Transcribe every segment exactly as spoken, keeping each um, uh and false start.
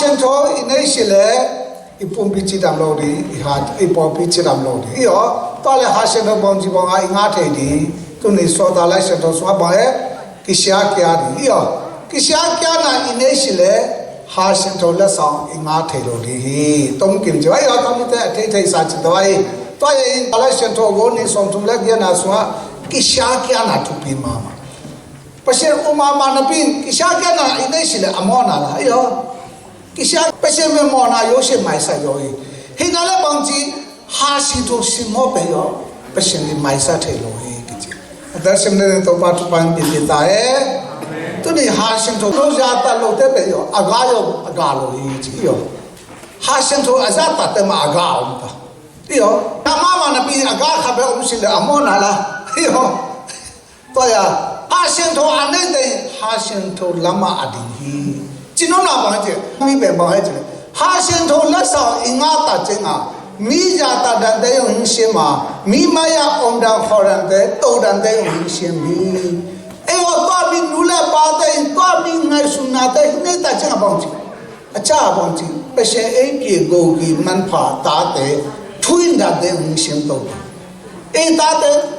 Siangtho i nei si le i pumpi cidam lo ding, i hat i pawlpi cidam lo ding. I aw, tua le Kha Siangtho bangci bang a i ngah thei ding. Tuni suakta Lai Siangtho sungah bang e, kisia kia ding. I aw, kisia kiana i nei si le Kha Siangtho la sang i ngah thei lo ding hi. Tom kim ci vai aw, tom te a thei thei sa ci tawh ai. Tua e in Lai Siangtho go ni sawm thum le giana sungah kisia kiana thupi mama. Pasian um mahmah napi in kisia kiana i nei si le a mawhna la. I aw, kisia Pasian ve mawhna yo si maisa yo hi. Hina le bangci Kha Siangtho si mawh pe yo Pasian i maisa thei lo hi kici. A ta sim le Topa thupha in pipi ta e. Tuni Kha Siangtho lo zata lo te pe yo a ga yo a ga lo hi ci yo. Kha Siangtho a zata te ma a ga om ta. I aw, na mama napi a ga kha be om si le a mawhna la. I aw. Tua ya, Kha Siangtho a nei te Kha Siangtho lama a ding hi. Cinopna bang ci, mi pen bang ci. Kha Siangtho la sa i ngah ta cenga, mi zata dante yong hing siam a, mi maya om dan khaw dante, to dante yong hing siam hi. Ei aw tua mi nu le pa te, tua mi ngaihsutna te, hi nei ta cenga bang ci. A ca bang ci, Pasian ei pi go ki manpha tate, thu in dante yong hing siam to. Ei tate,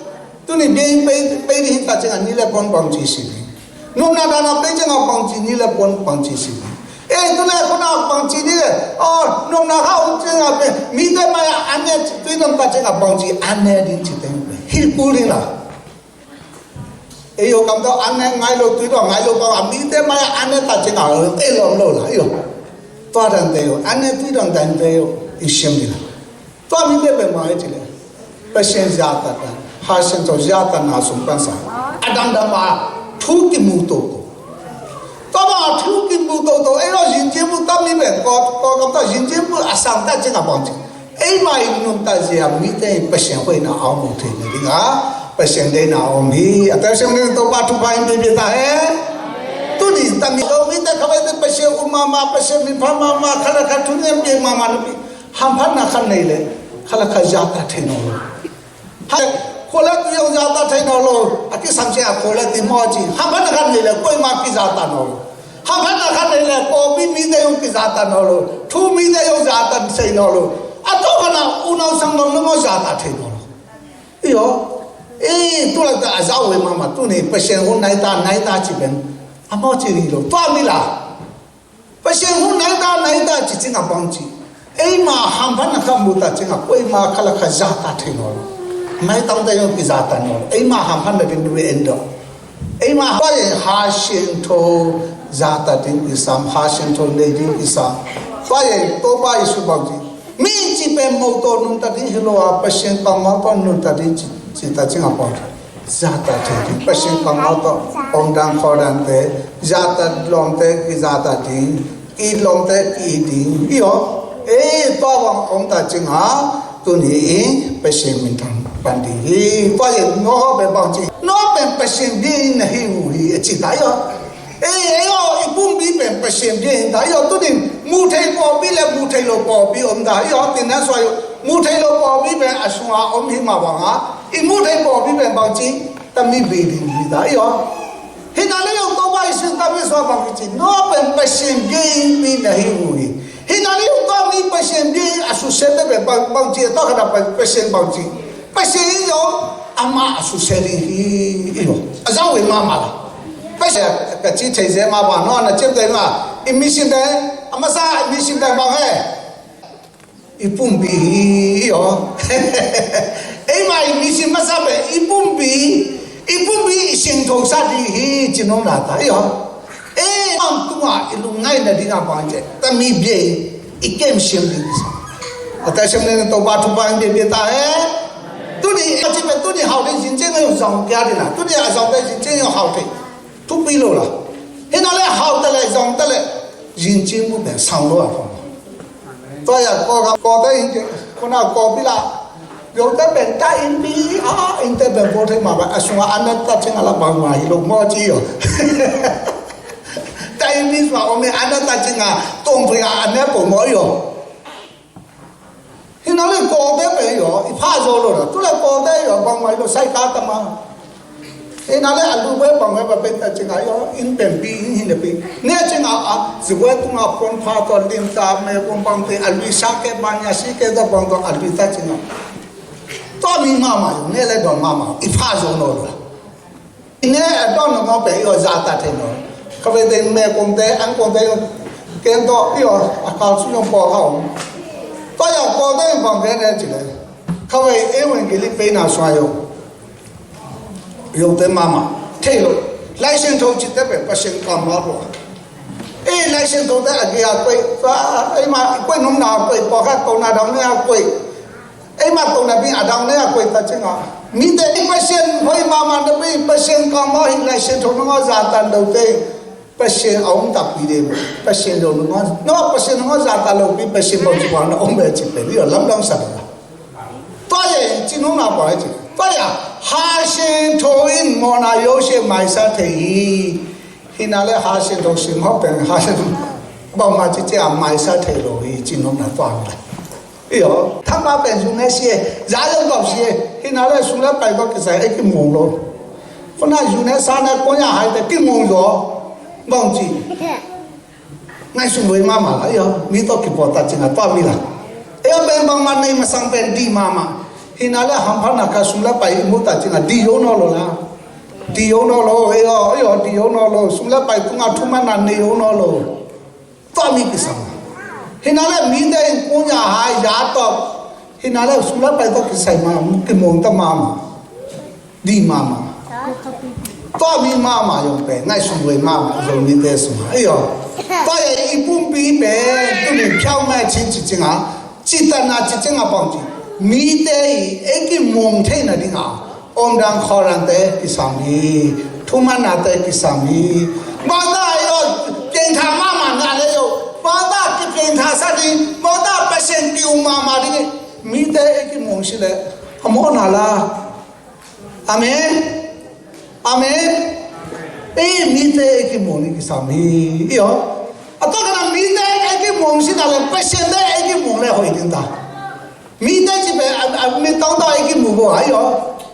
tuni biang pei, pei ding hi ta ciangah ni le puan bangci si ding. Nopna dana pei ciangah bangci ni le puan bangci si ding. Eh, tu le khuna bangci ni le, oh, nopna kha um ciangah pei, mite mai-ah an ne tui dong ta ciangah bangci an ne ding ci teng pei. Hi kul ding la. Eh, yo kam tawh an ne ngai lo tui dong ngai lo bang, ah, mite mai-ah an ne ta ciangah, eh, lawm lo la, yo. Tua dang te yo, an ne tui dong dang te yo, i siam ding la. Tua mi bia bia ma e ci le. Pasian ziata ta, Kha Siangtho ziata na sung pan sa. A dang dang ma thu kimu to to. Tua ma thu kimu to to. Ei lo zin jia mu ta mi bia ko ko kam ta zin jia mu a sang ta ci na bang ci. Ei ma i nun ta zia mi te Pasian hoi na au mu te ni ding a. Pasian dei na om hi. A ta siam ni to pa thu pa in bia bia ta he. Tu ni ta mi lo mi ta kha bai te Pasian u ma ma Pasian mi pa ma ma kha la kha thu ni bia ma ma ni. Hamphatna khat nei le kha le kha zahtak thei nawn lo. Khualati zong zahtak thei nawn lo. A kisam sia khualati maw ci. Hamphatna khat nei le koima kizahtak nawn lo. Hamphatna khat nei le pawlpi mite zong kizahtak nawn lo. Thu mite zong zahtak thei nawn lo. A tawh khatna unau sang nawn lo maw zahtak thei nawn lo. Iyo. Eh, tulakta a zau ve mahmah tuni Pasian hun naita naita ci pen a maw ci rih lo. Tua mi la. Pasian hun naita naita ci cingah bangci. Eima hamphatna kha muta cingah koima kha le kha zahtak thei nawn lo. Maitangte zong kizahtak nawn lo. Eima hamphatna ding du en dawh. Eima pai Kha Siangtho zahtak ding kisam, Kha Siangtho nei ding kisam. Pai Topa Jesu bangci. Mi ci pen moto nunta ding hi lo a Pasian kammal tawh nunta ding ci, ci ta cingah bangci. Zahtak thei ding, Pasian kammal tawh om dan khawl dante, zahtak lawmte kizahtak ding, ki lawmte ki ding, iyo. Eh, tua bang om ta cingah, tuni in Pasian minthang pan ding hi, tua in no be bang ci, no pen Pasian ding na hi uh hi, a ci ta iyo. Ei, ei aw, i pumpi pen Pasian bia in ta, ei aw, tunin muh thei pawlpi le muh thei lo pawlpi om ta, ei aw, tin na suai uh, muh thei lo pawlpi pen a sunga om hi mah banga, i muh thei pawlpi pen bangci, tami bei ding hi ta, ei aw. Hi na le yong to bai sin tami suai bangci, no pen Pasian bia in mi na hi mu hi. Hi na le yong to mi Pasian bia in a susia te pen bang, bangci, to khana Pasian bangci. Pasian in zong amah a susia ding hi, i lo. A zau in mahmah la. Pasian ka ci thei zel mah bang, no na ciamteh mah. I mission te, a masa i mission te bang he. I pumpi hi, i lo. Eima i mission masa pen, i pumpi, i pumpi i siangtho sa ding hi, ci nong na ta, i lo. Eh, bang tunga i lungngaihna dingah bang ci, tami bia in i kem siam ding kisa. A ta siam ding Topa thupha in bia bia ta he. Tuni, a ci pen tuni hau ding zin ciang a zong kia ding na. Tuni a zong pen zin ciang a hau thei. Thupi lo la. Hi na le hau ta le zong ta le zin ciang mu pen sang lo a kong. Tua ya ko ka ko ta in ke, ko na ko pi la. Yo te pen ta in pi, a, in te pen ko thei ma ba, a sunga a na ta cing a la bang ma hi lo mo ci yo. Ta in pi ma o me a na ta cing a, tong pi a a na po mo yo. Hi na le ko te pen yo, i pha zo lo na, tu le ko te yo, bang ma hi lo, sai ka ta ma. Hina le a lu boi bang boi ba pen ta cinga yo in pen pi in hin le pi. Ne cinga a zi boi tunga pon pha to lim ta me bong bang te a lui sa ke bang ya si ke to bang to a lui ta cinga. To mi mama yo ne le don mama i pha zo no lo. Ne a don no pe yo za ta te no. Ka ve te me kong te an kong te ken to yo a kal su yo po ha. To ya ko te bang ke ne ci le. Ka ve e wen ke li pe na swa yo. Yote mama thei lo. Laisiangtho cite pen Pasian kammal lo. Ei, Laisiangtho te a gei a koih, ei ma koih nopna a koih, pawlkhat tona dang ne a koih. Ei ma tona bing a dang ne a koih ta cinga. Mite i Pasian hoih mama na bing Pasian kammal hi Laisiangtho nong a zatan lo te. Pasian a om takpi de. Pasian lo nong a, no Pasian nong a zatan lo pi Pasian bang ci bang na om be ci pe ni lamdang sa lo. Tua ye ci nung na pa ci. Tua ya ha siangtho in mawhna yosia maisa thei hi. Hina le ha siangtho sim hawk pen ha siangtho bang ma ci ci a maisa thei lo hi ci nung na tua mi la. Iyo thang ma pen zu ne sie za yong bang sie. Hina le su le pai ko kisai e ki mung lo. Ko na zu ne sa ne ko nya hai te ki mung lo. Bang ci. Ngaihsun huai mahmah la, iyo, mi tawh kipawl ta cinga tua mi la. Iyo, pen bangmah nei masang pen dih mahmah. Hina le hamphatna kha sum le pai i mu ta cinga dih yo naw lo la. Dih yo naw lo, iyo, iyo, dih yo naw lo. Sum le pai tunga thumanna nei yo naw lo. Tua mi kisam. Hina le mite in kunya hai ya tawh. Hina le sum le pai tawh kisai ma, kimawng ta mahmah. Dih mahmah. Tua mi mahmah yong pen ngaihsun huai mahmah Zomite sungah. Iyo. Tua i pumpi pen tuni phiau mai cin ci cinga. Citanna ci cinga pawng ci. Mite i ei kimawng theina dinga. Omdan khawldan te kisam hi. Thumanna te kisam hi. Bangda iyo kengtha mahmah na le iyo. Bangda kikengtha sa ding. Bangda Pasian ki-um mahmah ding. Mite ei kimawng si le. A mawhna la. Amen. Amen. Ei mite ei kimawng ni kisam hi. Iyo. A tua kana mite ei kimawng si na le Pasian te ei kimawng le hoih ding ta. Mite ci pe a mi tawng tawng ei kimawng bo a iyo.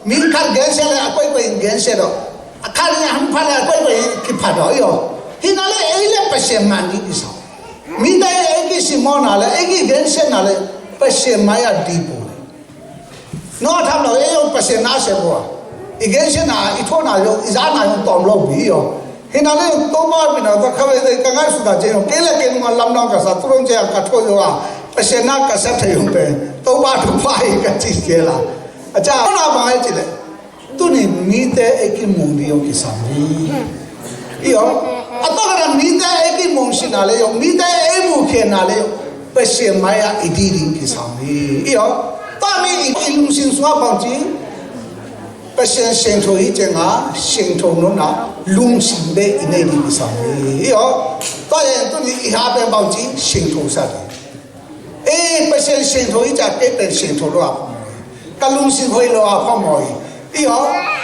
Mi khat gensia le a koih koih in gensia daw. A khat le a hamphat le a koih koih in kiphat daw iyo. Hina le ei le Pasian man ni kisam. Mite ei kisimawhna le ei kigensiatna le Pasian mai a dih bo le. Naw tham lo ei yong Pasian na se bua. I gensiatna i thuakna yong i zana yong tawm lo bi yong. Hina le yong Topa bina ta kha ve te ka ngaihsut ta ce yong kei le kei nunga lamdang ka sa tu long ce a ka thuak yong a Pasian na ka sa thei yong pen Topa Topa hi ka ci ce la. A ca na bang ai ci le. Tuni mite ei kimawng ding yong kisam hi. Iyo. A tawh kana mite ei kimawng sina le yong mite ei mukhiatna le yong Pasian mai a i dih ding kisam hi. Iyo. Tua mi i lungsim sungah bangci Pasian siangtho hi cianga siangtho nopna lungsim be i nei ding kisam hi. Iyo. Tua yeng tuni i ha pen bangci siangtho sa ding. Ei Pasian siangtho hi ca kei pen siangtho lo a phamawh hi. Ka lungsim hoih lo a phamawh hi. Iyo.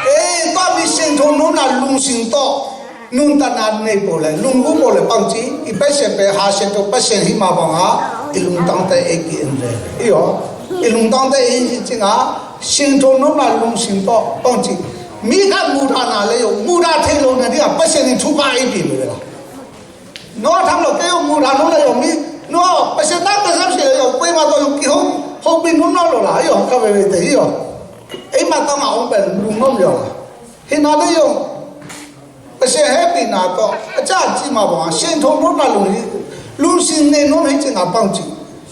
Ei tua mi siangtho nopna lungsim tawh nuntakna nei pawl le lunghu pawl le pangci i Pasian pen ha siangtho Pasian hi mah banga i lungtangte ei ki en ve. Iyo. I lungtangte ei hi cinga siangtho nopna lungsim tawh pangci mi khat muhdahna le yo muhdah thei lo na ding a Pasian in thupha ei pi lo ve la. Naw tham lo kei yong muhdah nop le yong mi naw Pasian na ka zam si le yong pei ma tawh yong kihong hong pi nop naw lo la yong ka veve te hi yong. Ei ma tawh ma hong pen lung nop yong la. Hina le yong Pasian hehpihna tawh a ca ci ma bang a siangtho nopna lung hi. Lungsim nei nop hi cinga pangci.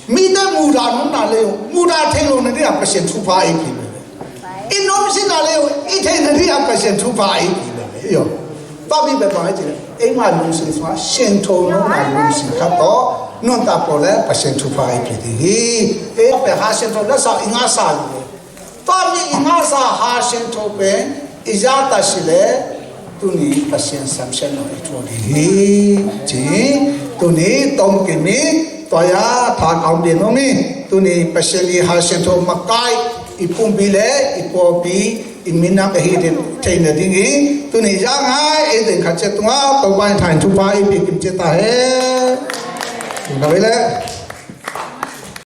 Mite muhdah nopna le yong muhdah thei lo na ding a Pasian thupha ei pi lo. I nop sina le yong i theina ding a Pasian thupha ei pi lo. Iyo. Tua mi pen bang a ci le eima lungsim sungah siangtho nopna lungsim khat tawh nuntak pawl le Pasian thupha ei pi ding hi. Ei pen ha siangtho la sa i ngasa hi. Tua mi i ngasa ha siangtho pen i zata si le tuni Pasian samsiat lo i thu ding hi. Ci tuni tom kimi tua ya tha kaum ding no mi tuni Pasian i ha siangtho makai i pumpi le i pawlpi i minam ahi ding theina ding hi. Tuni zang hai ei ding khat ciat tunga Topa in thain thupha i pi kim ciat ta he. Tuna vei le.